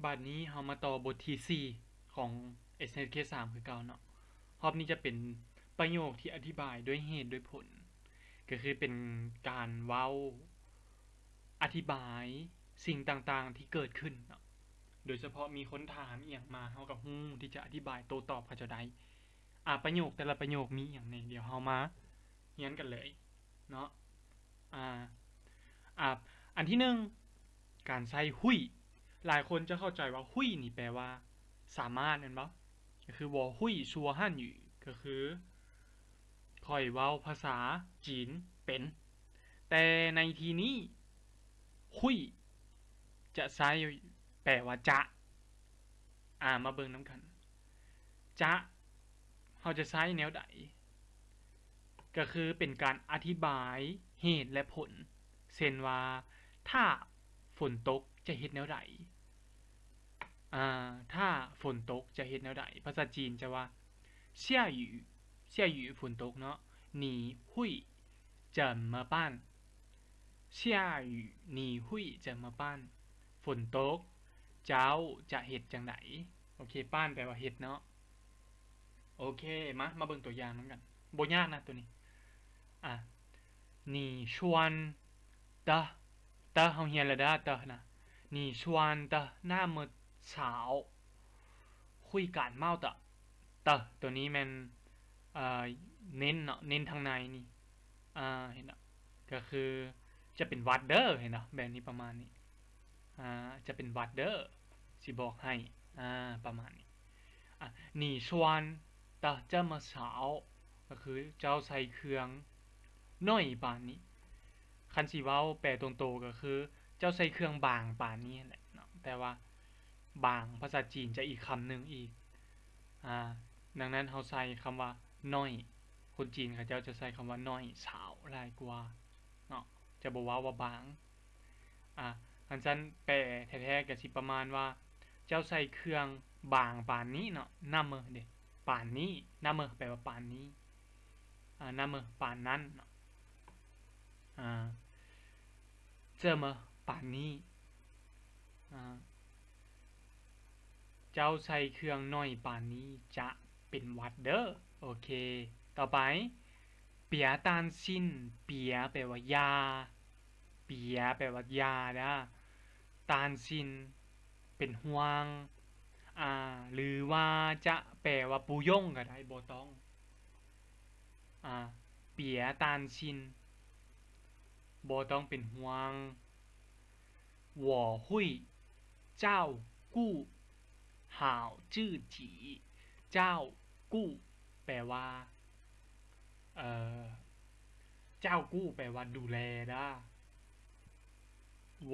ບາດນີ້ເຮົາມາຕໍ່ບົດທີສີ່ຂອງ ເອສເອັດເຄ ສາມຄືເກົ່າເນາະ. ຮອບນີ້ຈະເປັນປະໂຫຍກທີ່ອະທິບາຍດ້ວຍເຫດດ້ວຍຜົນ ກໍຄືເປັນການເວົ້າອະທິບາຍສິ່ງຕ່າງໆທີ່ເກີດຂຶ້ນເນາະ. ໂດຍສະເພາະມີຄົນຖາມອີ່ຫຍັງມາ ເຮົາກໍຮູ້ທີ່ຈະອະທິບາຍໂຕ້ຕອບເຂົາເຈົ້າໄດ້. ອາ ປະໂຫຍກແຕ່ລະປະໂຫຍກມີອີ່ຫຍັງແດ່? ດຽວເຮົາມາຮຽນກັນເລີຍເນາະ. ອາ ອາ ອັນທີໜຶ່ງ ການໃຊ້ 会 ຫຼາຍຄົນຈະເຂົ້າໃຈວ່າ 会 ນີ້ແປວ່າສາມາດແມ່ນບໍ່? ກໍຄື 我会说汉语 ກໍຄືຂ້ອຍເວົ້າພາສາຈີນເປັນ. ແຕ່ໃນທີ່ນີ້ 会 ຈະໃຊ້ແປວ່າຈະ. ອາ ມາເບິ່ງນຳກັນ ຈະ ເຮົາຈະໃຊ້ແນວໃດ? ກໍຄືເປັນການອະທິບາຍເຫດ ແລະ ຜົນ ເຊັ່ນວ່າ ຖ້າຝົນຕົກຈະເຮັດແນວໃດ? ອາ ຖ້າຝົນຕົກຈະເຮັດແນວໃດ? ພາສາຈີນຈະວ່າ 下雨 下雨 ຝົນຕົກເນາະ. 你会怎么办? 下雨你会怎么办? ຝົນຕົກ ເຈົ້າຈະເຮັດຈັ່ງໃດ? ໂອເຄ 办 ແປວ່າເຮັດເນາະ. ໂອເຄ ມາ ມາເບິ່ງຕົວຢ່າງນຳກັນ. ບໍ່ຍາກນະໂຕນີ້. ອາ 你穿的 的 ເຮົາຮຽນແລ້ວເດີ 的 ນະ. 你穿的那么潮 会感冒的. 的 ໂຕນີ້ແມ່ນ ເອີ เน้น ເນາະ ເນັ້ນທາງໃນນີ້. ອາ ເຫັນເນາະ ກໍຄືຈະເປັນຫວັດເດີ ເຫັນເນາະ ແບບນີ້ ປະມານນີ້. ອາ ຈະເປັນຫວັດເດີ ຊິບອກໃຫ້ ອາ ປະມານນີ້. ອາ 你穿的这么潮 ກໍຄືເຈົ້າໃສ່ເຄື່ອງໜ້ອຍປານນີ້. ຄັນຊິເວົ້າແປຕົງໂຕກໍຄື ເຈົ້າໃສ່ເຄື່ອງບາງປານນີ້ຫັ້ນແຫຼະເນາະ. ແຕ່ວ່າບາງ ພາສາຈີນຈະອີກຄຳໜຶ່ງອີກ. ອາ ດັ່ງນັ້ນເຮົາໃສ່ຄຳວ່າໜ້ອຍ ຄົນຈີນເຂົາເຈົ້າຈະໃຊ້ຄຳວ່າໜ້ອຍ 潮 ຫຼາຍກວ່າເນາະ ຈະບໍ່ເວົ້າວ່າບາງ. ອາ ຄັນຊັ້ນແປແທ້ໆກໍຊິປະມານວ່າ ເຈົ້າໃສ່ເຄື່ອງບາງປານນີ້ເນາະ 那么 ເດ້ ປານນີ້ 那么 ແປວ່າປານນີ້. ອາ 那么 ປານນັ້ນເນາະ. ອາ 这么 ປານນີ້. ອາ ເຈົ້າໃສ່ເຄື່ອງໜ້ອຍປານນີ້ຈະເປັນຫວັດເດີ. ໂອເຄ ຕໍ່ໄປ 别担心 别 ແປວ່າຢ່າ 别 ແປວ່າຢ່າເດີ. 担心 ເປັນຫ່ວງ ອາ ຫຼືວ່າຈະແປວ່າ不用ກໍໄດ້ ບໍ່ຕ້ອງ. ອາ 别担心 ບໍ່ຕ້ອງເປັນຫ່ວງ. 我会照顾好自己. 照顾 ແປວ່າ ເອີ 照顾 ແປວ່າດູແລເດີ.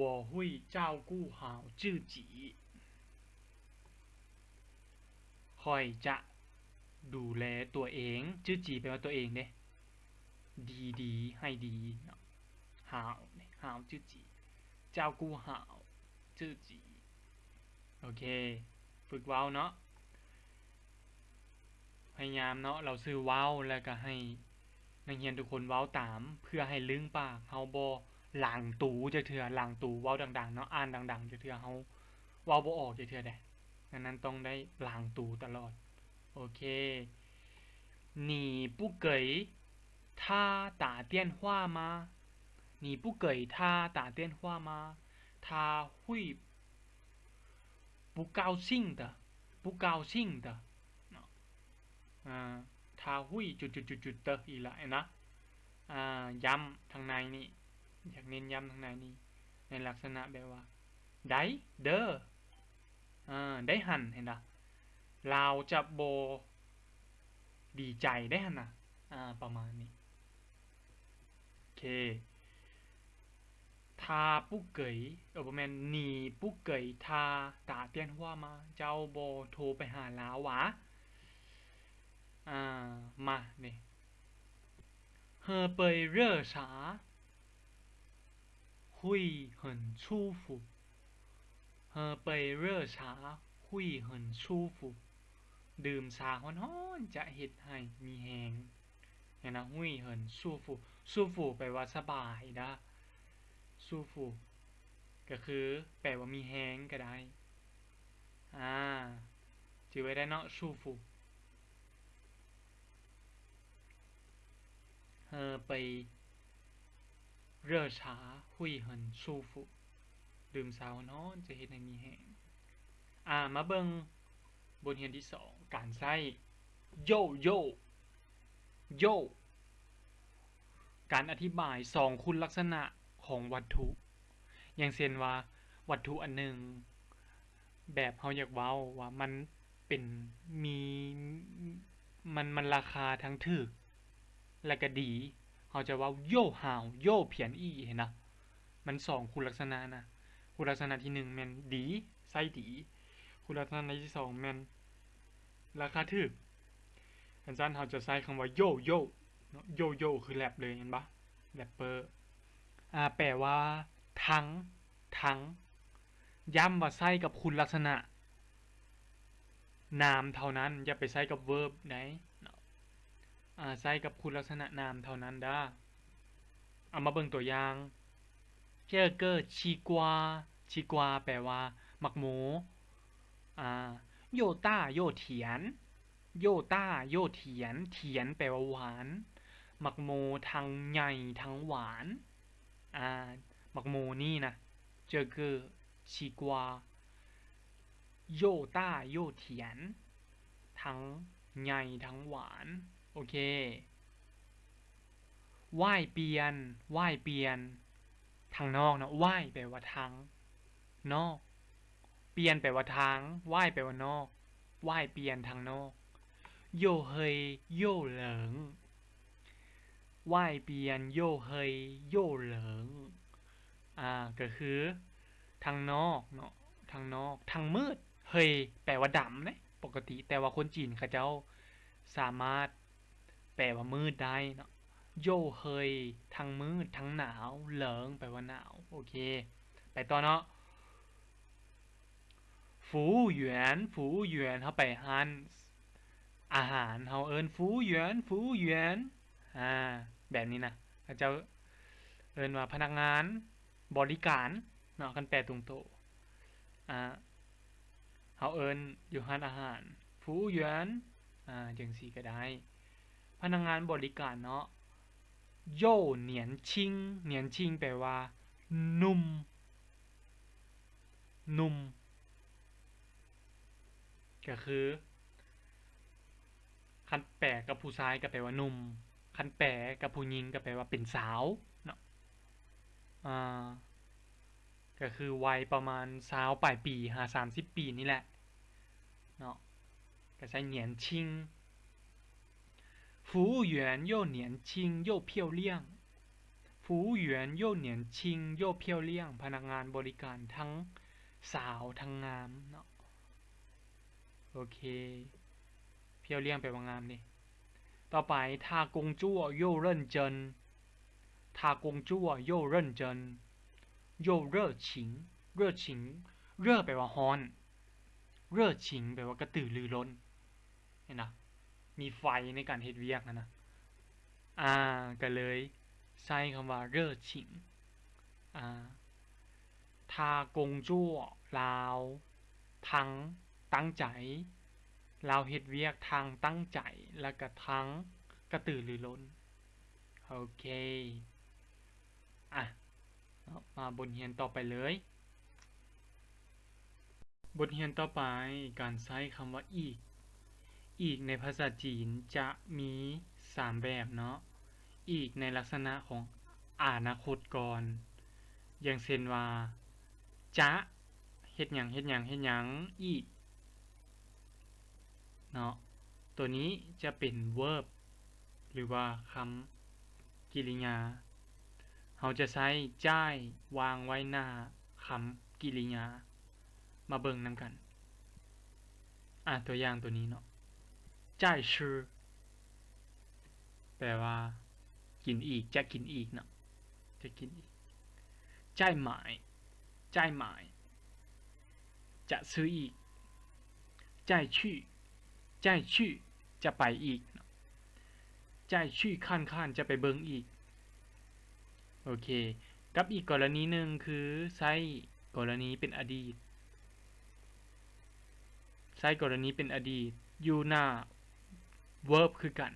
我会照顾好自己. ຂ້ອຍຈະດູແລຕົວເອງ. 自己 ແປວ່າຕົວເອງເດ້. ດີດີ ໃຫ້ດີເນາະ. 好 好自己. 照顾好自己. ໂອເຄ ຝຶກເວົ້າເນາະ. ພະຍາຍາມເນາະ ເຮົາຊື່ເວົ້າ ແລ້ວກໍໃຫ້ນັກຮຽນທຸກຄົນເວົ້າຕາມ ເພື່ອໃຫ້ລຶ້ງປາກ. ເຮົາບໍ່ຫຼັງຕູຈັກເທື່ອ. ຫຼັງຕູ ເວົ້າດັງໆເນາະ ອ່ານດັງໆຈັກເທື່ອ ເຮົາເວົ້າບໍ່ອອກຈັກເທື່ອເດ້. ດັ່ງນັ້ນຕ້ອງໄດ້ຫຼັງຕູຕະຫຼອດ. ໂອເຄ 你不给他打电话吗? 你不给他打电话吗? 他会 不高兴的 不高兴的ເນາະ. ອາ 他会 ຈຸດໆໆໆ 的 ອີກລະນະ. ອາ ຢ້ຳທາງໃນນີ້ ຢາກເນັ້ນຢ້ຳທາງໃນນີ້ ໃນລັກສະນະແບບວ່າ ໄດ້ເດີ ອາ ໄດ້ຫັ້ນ ເຫັນບໍ່? ລາວຈະບໍ່ດີໃຈໄດ້ຫັ້ນນະ ອາ ປະມານນີ້. ໂອເຄ 他不给 ເອີ ບໍ່ແມ່ນ 你不给他打电话吗? ເຈົ້າບໍ່ໂທໄປຫາລາວຫວາ? ອາ ມາເດ 喝杯热茶会很舒服. 喝杯热茶会很舒服. ດື່ມຊາຮ້ອນໆ ຈະເຮັດໃຫ້ມີແຮງ. ເຫັນນະ 会很舒服. 舒服 ແປວ່າສະບາຍເດີ. 舒服 ກໍຄືແປວ່າມີແຮງກໍໄດ້. ຈື່ໄວ້ໄດ້ເນາະ 舒服 喝杯热茶会很舒服 ດື່ມຊາຮ້ອນໆ ຈະເຮັດໃຫ້ມີແຮງ. ອາ ມາເບິ່ງບົດຮຽນທີສອງ ການໃຊ້ โย โย โย ການອະທິບາຍສອງຄຸນລັກສະນະຂອງວັດຖຸ ຢ່າງເຊັ່ນວ່າ ວັດຖຸອັນໜຶ່ງ ແບບເຮົາຢາກເວົ້າວ່າມັນເປັນ ມີ ມັນ ມັນລາຄາທັງຖືກ ແລະກະດີ ເຮົາຈະເວົ້າ 又好又便宜 ເຫັນນະ? ມັນສອງຄຸນລັກສະນະນະ. ຄຸນລັກສະນະທີໜຶ່ງແມ່ນດີ ໃຊ້ດີ. ຄຸນລັກສະນະທີສອງແມ່ນລາຄາຖືກ. ຄັນຊັ້ນເຮົາຈະໃຊ້ຄຳວ່າ โย โย ເນາະ โย โย ຄືແຣັບເລີຍ ແມ່ນບໍ່? ແຣັບເປີ ອາ ແປວ່າທັງ ທັງ ຢ້ຳວ່າໃຊ້ກັບຄຸນລັກສະນະນາມເທົ່ານັ້ນ ຢ່າໄປໃຊ້ກັບເວີບໃດເນາະ ອາ ໃຊ້ກັບຄຸນລັກສະນະນາມເທົ່ານັ້ນເດີ້. ເອົາມາເບິ່ງຕົວຢ່າງ 这个西瓜 西瓜 ແປວ່າໝາກໂມ ອາ 又大又甜 又大又甜 甜 ແປວ່າຫວານ ໝາກໂມທັງໃຫຍ່ທັງຫວານ ອາ ໝາກໂມນີ້ນະ 这个西瓜 又大又甜 ທັງໃຫຍ່ທັງຫວານ. ໂອເຄ 外边 外边 ທາງນອກເນາະ 外 ແປວ່າທາງນອກ 边 ແປວ່າທາງ 外 ແປວ່ານອກ 外边 ທາງນອກ 又黑又冷 外边又黑又冷 ອາ ກໍຄືທາງນອກເນາະ ທາງນອກ ທັງມືດ 黑 ແປວ່າດຳເດ້ ປົກກະຕິ ແຕ່ວ່າຄົນຈີນເຂົາເຈົ້າສາມາດ ແປວ່າມືດໄດ້ເນາະ 又黑 ທັງມືດ ທັງໜາວ 冷 ແປວ່າໜາວ. ໂອເຄ ໄປຕໍ່ເນາະ 服务员 服务员 ເຮົາໄປຮ້ານອາຫານ ເຮົາເອີ້ນ 服务员 服务员 ອາ ແບບນີ້ນະ ເຂົາເຈົ້າເອີ້ນວ່າພະນັກງານບໍລິການເນາະ ຄັນແປຕົງໂຕ ອາ ເຮົາເອີ້ນຢູ່ຮ້ານອາຫານ 服务员 ອາ ຈັ່ງຊີ້ກໍໄດ້ ພະນັກງານບໍລິການເນາະ 又年轻 年轻 ແປວ່າໜຸ່ມ ໜຸ່ມ ກໍຄື ຄັນແປກັບຜູ້ຊາຍກໍແປວ່າໜຸ່ມ ຄັນແປກັບຜູ້ຍິງກໍແປວ່າເປັນສາວເນາະ ອາ ກໍຄືໄວປະມານຊາວປາຍປີຫາສາມສິບປີນີ້ແຫຼະເນາະ ກໍໃຊ້年轻 服务员又年轻又漂亮 服务员又年轻又漂亮 ພະນັກງານບໍລິການທັງສາວທັງງາມເນາະ ໂອເຄ 漂亮 ແປວ່າງາມເດ້. ຕໍ່ໄປ 他工作又认真 他工作又认真又热情 热情 热 ແປວ່າຮ້ອນ 热情 ແປວ່າກະຕືລືລົ້ນ ເຫັນນະ ມີໄຟໃນການເຮັດວຽກຫັ້ນນະ ອາ ກໍເລີຍໃຊ້ຄຳວ່າ 热情 ອາ 他工作 ລາວທັງຕັ້ງໃຈ ລາວເຮັດວຽກທັງຕັ້ງໃຈ ແລ້ວກໍທັງກະຕືລືລົ້ນ. ໂອເຄ ອະ ເນາະ ມາບົດຮຽນຕໍ່ໄປເລີຍ. ບົດຮຽນຕໍ່ໄປ ການໃຊ້ຄຳວ່າ อีก อีก ໃນພາສາຈີນຈະມີສາມແບບເນາະ อีก ໃນລັກສະນະຂອງອະນາຄົດກ່ອນ ຢ່າງເຊັ່ນວ່າ ຈະເຮັດຫຍັງ ເຮັດຫຍັງ ເຮັດຫຍັງອີກເນາະ ໂຕນີ້ຈະເປັນ verb ຫຼືວ່າຄຳກິລິຍາ ເຮົາຈະໃຊ້ 在 ວາງໄວ້ໜ້າຄຳກິລິຍາ ມາເບິ່ງນຳກັນ ອາ ຕົວຢ່າງໂຕນີ້ເນາະ 再吃 ແປວ່າກິນອີກ ຈະກິນອີກເນາະ ຈະກິນອີກ 再买 再买 ຈະຊື້ອີກ 再去 再去 ຈະໄປອີກເນາະ 再去看看 ຈະໄປເບິ່ງອີກ. ໂອເຄ ກັບອີກກໍລະນີໜຶ່ງຄືໃຊ້ກໍລະນີເປັນອະດີດ ໃຊ້ກໍລະນີເປັນອະດີດຢູ່ໜ້າເວີບຄືກັນ,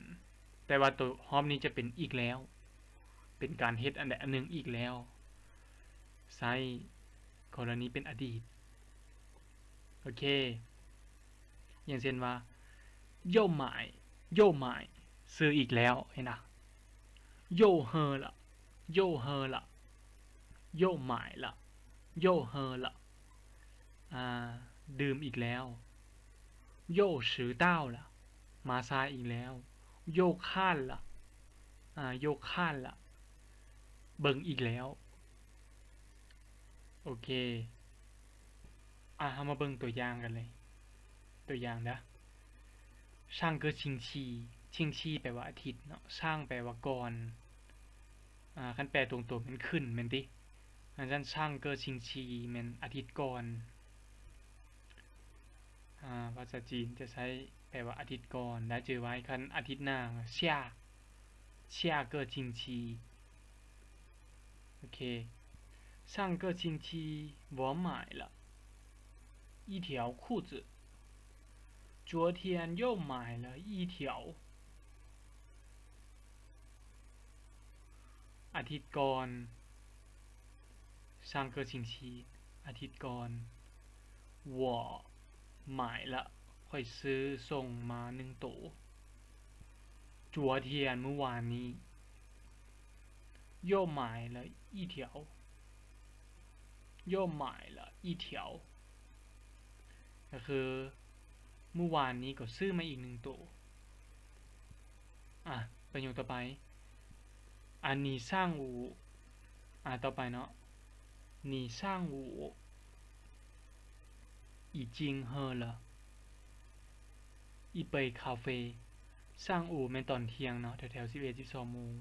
ແຕ່ວ່າໂຕຮອບນີ້ຈະເປັນອີກແລ້ວ, ເປັນການເຮັດອັນໃດອັນໜຶ່ງອີກແລ້ວ. ໃຊ້ກໍລະນີເປັນອະດີດ. ໂອເຄ ຢ່າງເຊັ່ນວ່າ 又买 又买 ຊື້ອີກແລ້ວ, ເຫັນນະ? 又喝了 又喝了 又买了 又喝了 ອ່າ ດື່ມອີກແລ້ວ. 又迟到了 ມາຊ້າອີກແລ້ວ. 又看了 ອ່າ 又看了 ເບິ່ງອີກແລ້ວ. ໂອເຄ ອ່າ ເຮົາມາເບິ່ງຕົວຢ່າງກັນເລີຍ. ຕົວຢ່າງເດີ້ 上个星期 星期 ແປວ່າອາທິດເນາະ, 上 ແປວ່າກ່ອນ, ອ່າ ຄັນແປຕົງໂຕແມ່ນຂຶ້ນແມ່ນຕິ? ອັນຊັ້ນ 上个星期 ແມ່ນອາທິດກ່ອນ. ອ່າ ພາສາຈີນຈະໃຊ້ແປວ່າອາທິດກ່ອນ, ໄດ້ຈື່ໄວ້. ຄັນອາທິດໜ້າ 下 下个星期. ໂອເຄ 上个星期我买了一条裤子，昨天又买了一条。 ອາທິດກ່ອນ 上个星期 ອາທິດກ່ອນ. 我买了 ຂ້ອຍຊື້ ສົ່ງມາໜຶ່ງໂຕ. 昨天 ມື້ວານນີ້. 又买了一条 又买了一条 ກໍຄືມື້ວານນີ້ກໍຊື້ມາອີກໜຶ່ງໂຕ. ອ່ະ ປະໂຫຍກຕໍ່ໄປ ອ່າ 你上午 ອ່າ ຕໍ່ໄປເນາະ 你上午已经喝了一杯咖啡. 上午 ແມ່ນຕອນທ່ຽງເນາະ ແຖວໆ ສິບເອັດ ສິບສອງໂມງ.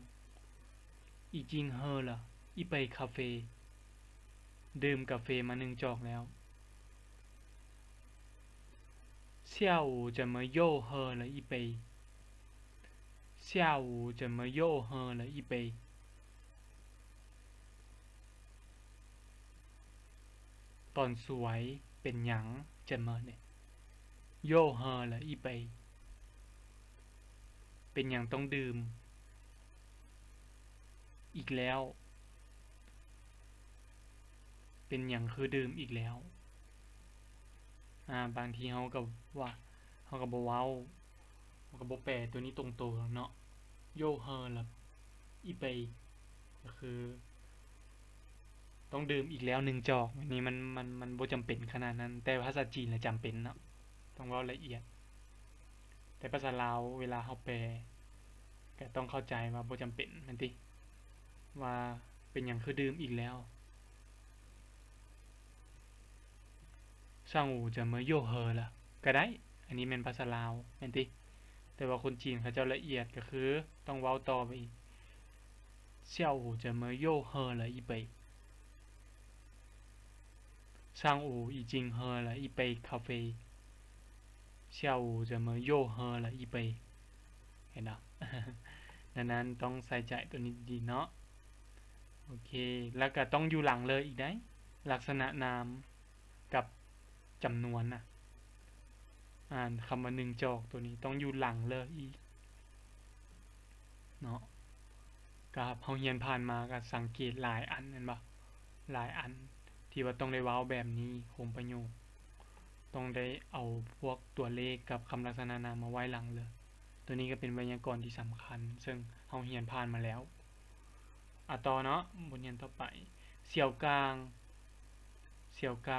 已经喝了一杯咖啡 ດື່ມກາເຟມາໜຶ່ງຈອກແລ້ວ. 下午怎么又喝了一杯 下午怎么又喝了一杯 ຕອນສວຍເປັນຫຍັງ 怎么 又喝了一杯 ເປັນຫຍັງຕ້ອງດື່ມອີກແລ້ວ? ເປັນຫຍັງຄືດື່ມອີກແລ້ວ? ອາ ບາງທີເຮົາກໍວ່າ ເຮົາກໍບໍ່ເວົ້າ ເຮົາກໍບໍ່ແປຕົວນີ້ຕົງໂຕເນາະ. 又喝了一杯 ກໍຄື ຕ້ອງດື່ມອີກແລ້ວໜຶ່ງຈອກ. ອັນນີ້ມັນ ມັນ ມັນບໍ່ຈຳເປັນຂະໜາດນັ້ນ, ແຕ່ພາສາຈີນລະຈຳເປັນເນາະ, ຕ້ອງເວົ້າລະອຽດ. ແຕ່ພາສາລາວເວລາເຮົາແປ ກໍຕ້ອງເຂົ້າໃຈວ່າບໍ່ຈຳເປັນແມ່ນຕິ ວ່າເປັນຫຍັງຄືດື່ມອີກແລ້ວ. 上午怎么又喝了 ກໍໄດ້, ອັນນີ້ແມ່ນພາສາລາວແມ່ນຕິ? ແຕ່ວ່າຄົນຈີນເຂົາເຈົ້າລະອຽດ ກໍຄືຕ້ອງເວົ້າຕໍ່ໄປອີກ 下午怎么又喝了一杯 上午已经喝了一杯咖啡 下午怎么又喝了一杯 ເຫັນບໍ່? ດັ່ງນັ້ນຕ້ອງໃສ່ໃຈຕົວນີ້ດີໆເນາະ. ໂອເຄ ແລ້ວກໍຕ້ອງຢູ່ຫຼັງເລີອີກໄດ໋ ລັກສະນະນາມກັບຈຳນວນນະ. ອ່າ ຄຳວ່າໜຶ່ງຈອກຕົວນີ້ຕ້ອງຢູ່ຫຼັງເລີອີກເນາະ. ກັບເຮົາຮຽນຜ່ານມາກໍສັງເກດຫຼາຍອັນແມ່ນບໍ່? ຫຼາຍອັນທີ່ວ່າຕ້ອງໄດ້ເວົ້າແບບນີ້ ໂຄງປະໂຫຍກ ຕ້ອງໄດ້ເອົາພວກຕົວເລກກັບຄຳລັກສະນະນາມມາໄວ້ຫຼັງເລີ. ຕົວນີ້ກໍເປັນໄວຍາກອນທີ່ສຳຄັນ ເຊິ່ງເຮົາຮຽນຜ່ານມາແລ້ວ. ອາ ຕໍ່ເນາະ ບົດຮຽນຕໍ່ໄປ 小刚 小刚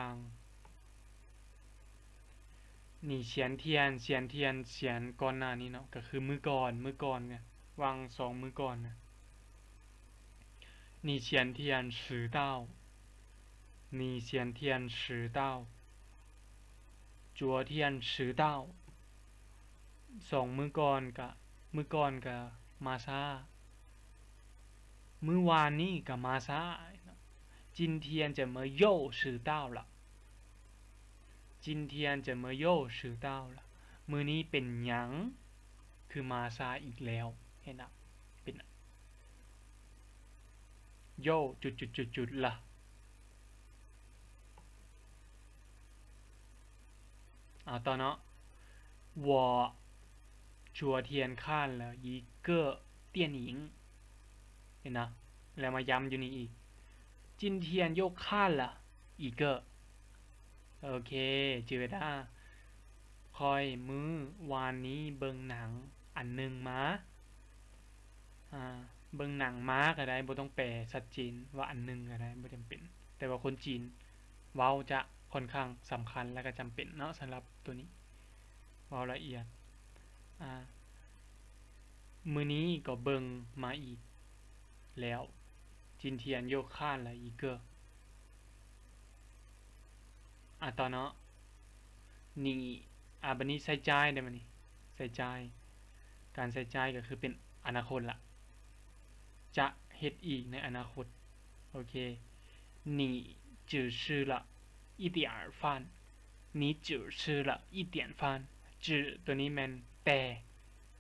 你前天 前天 前 ກ່ອນໜ້ານີ້ເນາະ ກໍຄືມື້ກ່ອນ ມື້ກ່ອນ ຫວ່າງສອງມື້ກ່ອນນະ. 你前天迟到 你前天迟到 昨天迟到 ສອງມື້ກ່ອນກະ ມື້ກ່ອນກະມາຊ້າ ມື້ວານນີ້ກະມາຊ້າ. 今天怎么又迟到了 今天怎么又迟到了 ມື້ນີ້ເປັນຫຍັງຄືມາຊ້າອີກແລ້ວ? ເຫັນນະ ເປັນ 又 ຈຸດໆໆໆລະ. ເອົາຕໍ່ເນາະ 我昨天看了一个电影 ເຫັນເນາະ ແລ້ວມາຢ້ຳຢູ່ນີ້ອີກ 今天又看了一个 ໂອເຄ ຈື່ໄວ້ດາ ຂ້ອຍມື້ວານນີ້ເບິ່ງໜັງອັນໜຶ່ງມາ ອ່າ ເບິ່ງໜັງມາກໍໄດ້ ບໍ່ຕ້ອງແປຊັດເຈນວ່າອັນໜຶ່ງກໍໄດ້ ບໍ່ຈຳເປັນ ແຕ່ວ່າຄົນຈີນເວົ້າຈະຂ້ອນຂ້າງສຳຄັນ ແລະກໍຈຳເປັນເນາະ ສຳລັບໂຕນີ້ ເວົ້າລະອຽດ ອ່າ ມື້ນີ້ກໍເບິ່ງມາອີກແລ້ວ 今天又看了一个 ອ່າ ຕໍ່ເນາະ 你 ອ່າ ບັດນີ້ໃຊ້ຈ່າຍໄດ້ບັດນີ້ ໃຊ້ຈ່າຍ ການໃຊ້ຈ່າຍກໍຄືເປັນອະນາຄົດລະ ຈະເຮັດອີກໃນອະນາຄົດ ໂອເຄ 你只吃了一点饭 你只吃了一点饭 只 ໂຕນີ້ແມ່ນແຕ່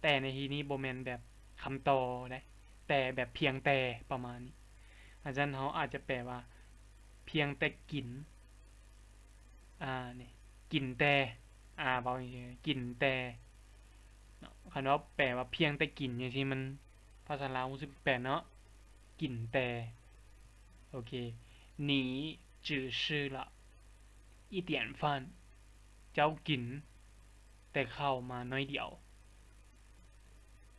ແຕ່ໃນທີ່ນີ້ບໍ່ແມ່ນແບບຄຳຕໍ່ໃດ ແຕ່ແບບພຽງແຕ່ ປະມານນີ້ ອາຈານເຮົາອາດຈະແປວ່າ ພຽງແຕ່ກິນ ອ່າ ນີ້ ກິນແຕ່ ອ່າ ເວົ້າຈັ່ງຊີ້ ກິນແຕ່ເນາະ ຄັນວ່າແປວ່າພຽງແຕ່ກິນຈັ່ງຊີ້ ມັນ ພາສາລາວຮູ້ສຶກແປເນາະ ກິນແຕ່ ໂອເຄ 你只吃了一点饭 ເຈົ້າກິນແຕ່ເຂົ້າມາໜ້ອຍດຽວ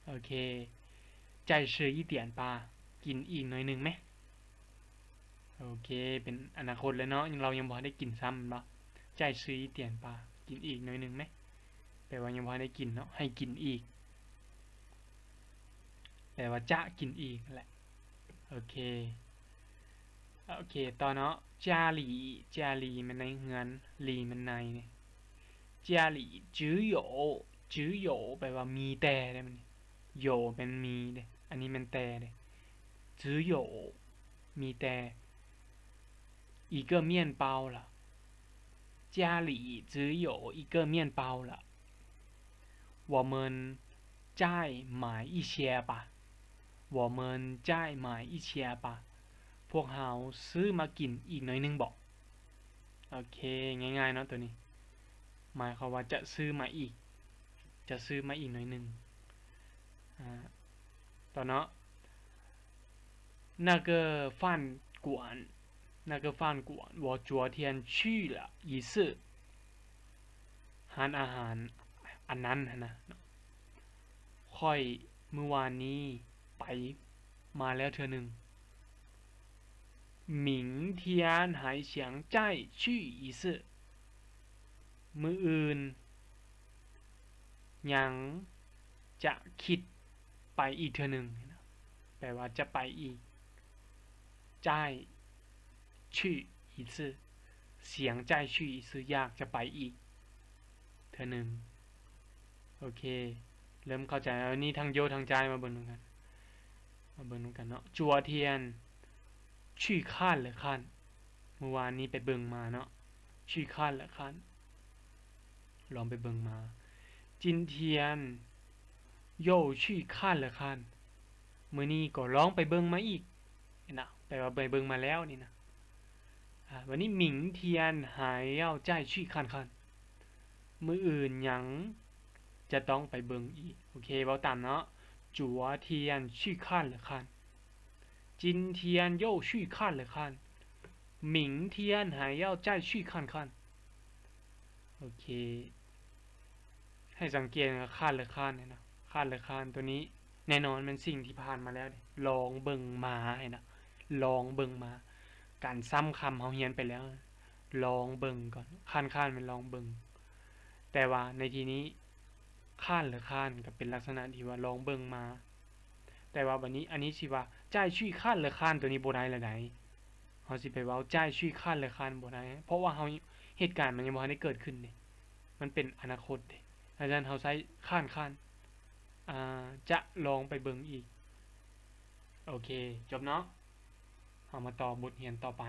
ໂອເຄ 再吃一点吧 ກິນອີກໜ້ອຍໜຶ່ງແມ ໂອເຄ ເປັນອະນາຄົດແລ້ວເນາະ ລາວຍັງບໍ່ທັນໄດ້ກິນຊ້ຳແມ່ນບໍ່ 再吃一点吧 ກິນອີກໜ້ອຍໜຶ່ງແມ ແປວ່າຍັງບໍ່ທັນໄດ້ກິນເນາະ ໃຫ້ກິນອີກ ແປວ່າຈະກິນອີກນັ້ນແຫຼະ ໂອເຄ ໂອເຄ ຕໍ່ເນາະ 家里 家里 ແມ່ນໃນເຮືອນ 里 ແມ່ນໃນ 家里只有 只有 ແປວ່າມີແຕ່ເດ້ 有 ແມ່ນມີເດ້ ອັນນີ້ແມ່ນແຕ່ເດ້ 只有 ມີແຕ່ 一个面包了 家里只有一个面包了 我们再买一些吧 我们再买一些吧 ພວກເຮົາຊື້ມາກິນອີກໜ້ອຍໜຶ່ງເບາະ ໂອເຄ ງ່າຍໆເນາະໂຕນີ້ ໝາຍຄວາມວ່າຈະຊື້ມາອີກ ຈະຊື້ມາອີກໜ້ອຍໜຶ່ງ ອ່າ ຕໍ່ເນາະ 那个饭馆 那个饭馆 我昨天去了一次 ຮ້ານອາຫານອັນນັ້ນຫັ້ນນະ ຂ້ອຍມື້ວານນີ້ໄປມາແລ້ວເທື່ອໜຶ່ງ 明天还想再去一次 ມື້ອື່ນຍັງຈະຄິດໄປອີກເທື່ອໜຶ່ງ ແປວ່າຈະໄປອີກ 再去一次 想再去一次 ຢາກຈະໄປອີກເທື່ອໜຶ່ງ ໂອເຄ ເລີ່ມເຂົ້າໃຈແລ້ວ ນີ້ທັງ有ທັງ在 ມາເບິ່ງນຳກັນ ມາເບິ່ງນຳກັນເນາະ 昨天去看了看 ມື້ວານນີ້ໄປເບິ່ງມາເນາະ 去看了看 ລອງໄປເບິ່ງມາ 今天又去看了看 ມື້ນີ້ກໍລອງໄປເບິ່ງມາອີກ ເຫັນນະ ແປວ່າໄປເບິ່ງມາແລ້ວນີ້ນະ ອ່າ ວັນນີ້ 明天还要再去看看 ມື້ອື່ນຍັງຈະຕ້ອງໄປເບິ່ງອີກ ໂອເຄ ເວົ້າຕາມເນາະ 昨天去看了看 今天又去看了看 明天还要再去看看 ໂອເຄ ໃຫ້ສັງເກດ 看了看 ເຫັນນະ 看了看 ໂຕນີ້ແນ່ນອນແມ່ນສິ່ງທີ່ຜ່ານມາແລ້ວເດ້ ລອງເບິ່ງມາ ເຫັນນະ ລອງເບິ່ງມາ ການຊ້ຳຄຳເຮົາຮຽນໄປແລ້ວ ລອງເບິ່ງກ່ອນ 看看 ແມ່ນລອງເບິ່ງ ແຕ່ວ່າໃນທີ່ນີ້ 看了看 ກໍເປັນລັກສະນະທີ່ວ່າລອງເບິ່ງມາ ແຕ່ວ່າບັດນີ້ ອັນນີ້ຊິວ່າ 再去看了看 ໂຕນີ້ບໍ່ໄດ້ລະໃດ ເຮົາຊິໄປເວົ້າ 再去看了看 ບໍ່ໄດ້ ເພາະວ່າເຮົາ ເຫດການມັນຍັງບໍ່ທັນໄດ້ເກີດຂຶ້ນເດ້ ມັນເປັນອະນາຄົດເດ້ ອາຈານເຮົາໃຊ້ 看看 ອ່າ ຈະລອງໄປເບິ່ງອີກ ໂອເຄ ຈົບເນາະ ເຮົາມາຕໍ່ບົດຮຽນຕໍ່ໄປ